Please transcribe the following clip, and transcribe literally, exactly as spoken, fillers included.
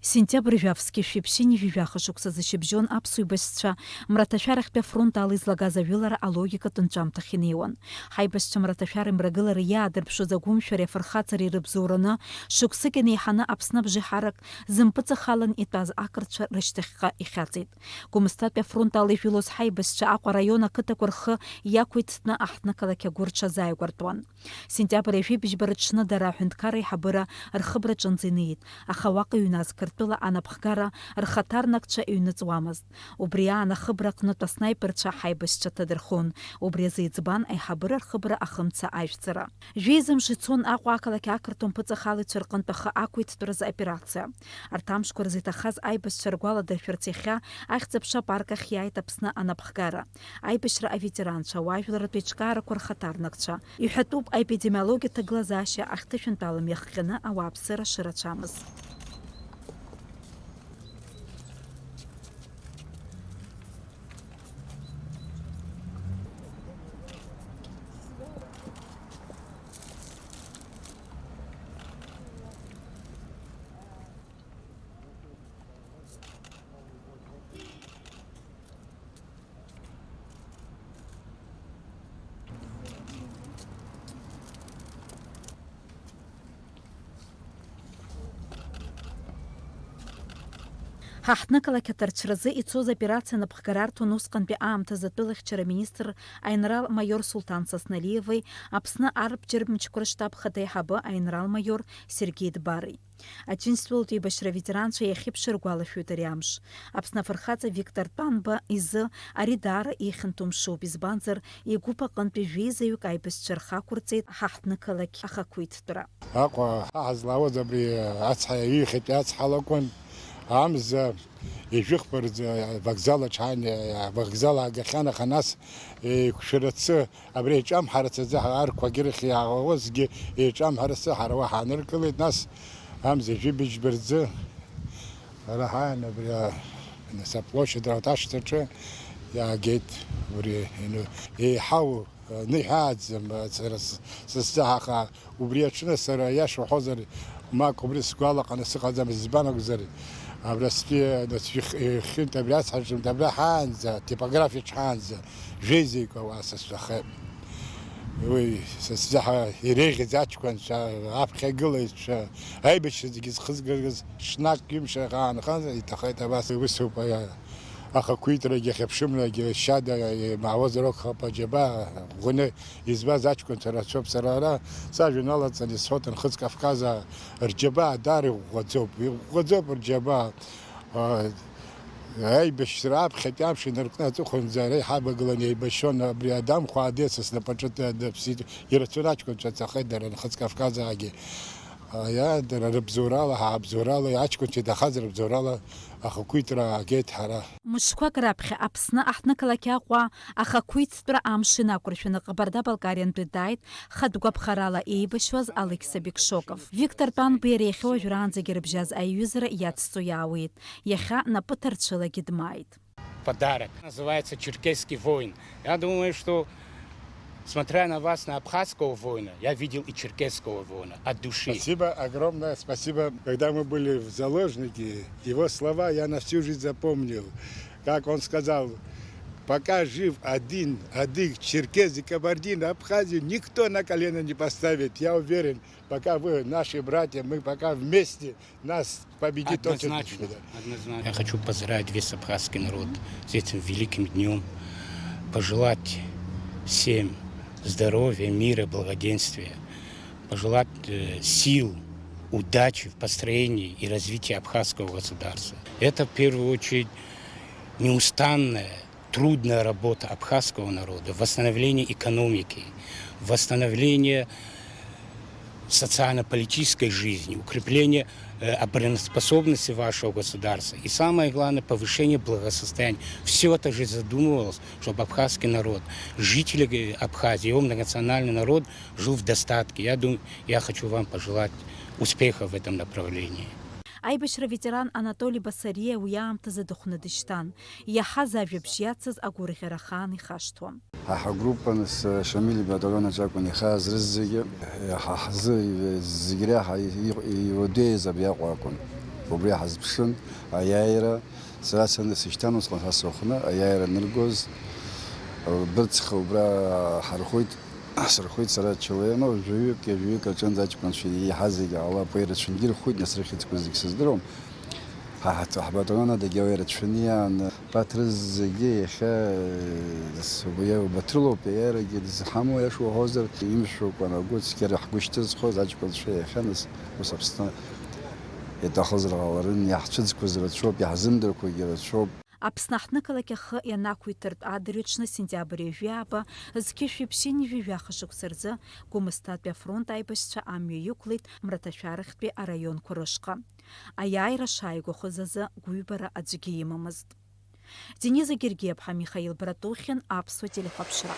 Сентиабр жәаф зқьи жәшәи ԥшьынҩажәи жәаха шықәса зышьыбжьон аԥсуа еибашьцәа мраҭашәарахьтәи афронт ала излагаз ажәылара алогикатә нҵәамҭахь инеиуан. Ҳаибашьцәа мраҭашәара имрагылара иаадырԥшуаз агәымшәареи афырхаҵареи рыбзоураны, шықәсык инеиҳаны Аԥсны абжеиҳарак зымпыҵахалан итәаз ақырҭцәа рышьҭахьҟа ихьаҵит. Гәымсҭатәи афронт ала ижәылоз ҳаибашьцәа Аҟәа араион ақыҭақәа рхы иақәиҭтәны аҳҭнықалақь агәы рҽазааигәартәуан. Сентиабр ҩажәи быжьба рыҽны дара аҳәынҭқарра аиҳабыра рхыбраҿынӡа инеит, аха уаҟа иҩназ Қырҭтәыла анапхгара рхаҭарнакцәа иҩныҵуамызт. Убри аан ахыбра аҟнытә аснаиперцәа ҳаибашьцәа ҭадырхон, убри азы иӡбан аиҳабыра рхыбра ахымца ажәҵара. Жәеиза мш ицон Аҟәа ақалақь ақырҭуа мпыҵахалаҩцәа рҟынтә ахы ақәиҭтәразы аоперациа. Арҭ амшқәа рзы иҭахаз аибашьцәа ргәаладыршәарц иахьа Ахьӡ-аԥша апарк ахь иааит Аԥсны анапхгара, аибашьра аветеранцәа, ауаажәларратә еиҿкаарақәа рхаҭарнакцәа. Иҳәатәуп аепидемиологиатә ҭагылазаашьа ахьҭышәынтәалам иахҟьаны ауааԥсыра шырацәамыз. Ҳаҳҭнықалақь аҭарцәразы ицоз аоперациа напхгара арҭон усҟантәи аамҭазы атәылахьчара министр аинрал-маиор Сулҭан Сасналиеви Аԥсны арбџьарбмчқәа рыштаб хада аиҳабы аинрал-маиор Сергеи Дбари. Аџьынџьтәылатә еибашьра аветеранцәа иахьеиԥшу иргәалашәоит ари амш. Аԥсны афырхаҵа Виктор Тәанба изы ари даара ихьанҭоу мшуп, избанзар, игәыԥ аҟынтәи жәеизаҩык аибашьцәа рхы ақәырҵеит ҳаҳҭнықалақь ахақәиҭтәра. Аҟәа ҳа ҳазлаауаз абри ацҳа, иҩхьатәи ацҳа лакәын, амза ижәыхԥырӡ авокзал аҿы ҳан-, авокзал аагахьан, аха нас еиқәшәарацы Абри еиҿамҳарацы азы арқәагьы рахь иаауазгьы еиҿамҳарацы ҳара уа ҳааныркылеит, нас амза ижәибжьба рзы ара ҳааин абри а, нас аплощадь Раташҭаҿы иаагеит, убри ину-, еиҳау ныҳәааӡам, сара с-, сызҵаҳаха, убри аҽны сара, аиаша уҳәозар, Мак, убри сгәалаҟаны сыҟаӡамызт, избан акәзар, абрастәи, нас, ихь-, ихьынтә абри ацҳаҿынтә абра ҳаанӡа, атипографиаҿ ҳаанӡа, жәеизаҩык ауаа сасцәахеит. Уи са сзаҳа иреиӷьыз аҷкәынцәа, аԥхьагылаҩцәа, аибашьра зегьы зхызгаз ҽнак ҩымш аанхаз иҭахеит абас. Усоуп, аиа, ахақәиҭрагьы, ахьыԥшымрагьы, шьада имаауазар акәхап, аџьабаа ӷәӷәаны Избаз аҷкәынцәа рацәоуп. Сара ара сажәа налаҵаны исҳәоит, Нхыҵ Кавказаа рџьабаа даара иӷәӷәаӡоуп, иӷәӷәаӡоуп рџьабаа. А, аибашьра аԥхьатәи амш инаркны аҵыхәанӡа ара иҳавагылан еибашьуан, абри Адам Хәаадеиа снапаҿы д-, дыԥсит, ирацәаны аҷкәынцәа цахеит дара Нхыҵ Кавказаагьы. А, иа, дара рыбзоурала, ҳабзоурала, аҷкәынцәа иҭахаз рыбзоурала ахақәиҭра аагеит ҳара. Мышқәак раԥхьа Аԥсны аҳҭнықалақь Аҟәа ахақәиҭтәра амш инақәыршәаны Ҟабарда-Балкариантәи дааит хатә гәаԥхарала еибашьуаз Алықьса Бекшоков. Виктор Тәанба иара иахьа уажәраанӡагьы рыбжьаз аиҩызара иацҵо иаауеит. Иахьа напы ҭарцәылагьы дмааит. Подарок. Называется «Черкесский воин». Я думаю, что, смотря на вас, на абхазского воина, я видел и черкесского воина от души. Спасибо, огромное спасибо. Когда мы были в заложнике, его слова я на всю жизнь запомнил. Как он сказал: «Пока жив один адыг, черкес и кабардин, Абхазию никто на колено не поставит». Я уверен, пока вы наши братья, мы пока вместе, нас победит очень. Однозначно, однозначно. Я хочу поздравить весь абхазский народ с этим великим днём, пожелать всем здоровья, мира, благоденствия, пожелать, э, сил, удачи в построении и развитии абхазского государства. Это в первую очередь неустанная трудная работа абхазского народа, восстановление экономики, восстановление социально-политической жизни, укрепление, э, обороноспособности вашего государства. И самое главное, повышение благосостояния. Всё это же задумывалось, чтобы абхазский народ, жители, э, Абхазии, его многонациональный народ жил в достатке. Я думаю, я хочу вам пожелать успехов в этом направлении. Аибашьра ветеран Анатоли Басариа уи аамҭазы дыхәны дышьҭан. Иаҳаз ажәабжь иацыз агәырӷьара ахаан ихашҭуам. Ҳа ҳгруппа, нас, Шамиль ибаталион аҿы акәын ихааз рызегьы. Ҳа ҳзы зегь реиҳа и-, и-, иуадаҩыз абри Аҟәа акәын. Убри ҳазԥшын аиааира, сара саны сышьҭан, усҟан са сыхәны аиааира аныргоз, бырцха убра ҳархәит, сырхәит сара ачалеи, ну, жәаҩык, ҩажәаҩык аҿынӡа аҷкәынцәа еиҳа зегьы ала апоет рацәангьы ирхәит, нас рыхьӡқәа зегь сыздыруам. Ҳа ҳаҭ-, ҳбаталон адагьы ауаҩы рацәаны иааны, Патрыз зегьы иахьа, э, с-, уи Баҭыр лоуп, иаиарагьы дызҳамоу, аиаша уҳәозар, имшәакәа агәы цқьара ҳгәы шьҭызхуаз аҷкәынцәа иахьа, нас, ус Аԥсны иаҭахызар ҟаларын, иаҳцәыӡқәаз рацәоуп, иаҳзымдырқәагьы рацәоуп. Аԥсны аҳҭнықалақь ахы ианақәиҭыртә адырҩаҽны сентиабр ҩажәи ааба зқьышәи ԥшьынҩажәи жәаха шықәса рзы Гәымсҭатәи афронт аибашьцәа амҩа иқәлеит Мраҭашәарахьтәи араионқәа рышҟа. Аиааира шааигәахоз азы гәыҩбара аӡәгьы имамызт. Дениза Гергиаԥҳа, Михаил Братухин, Аԥсуа телехәаԥшра.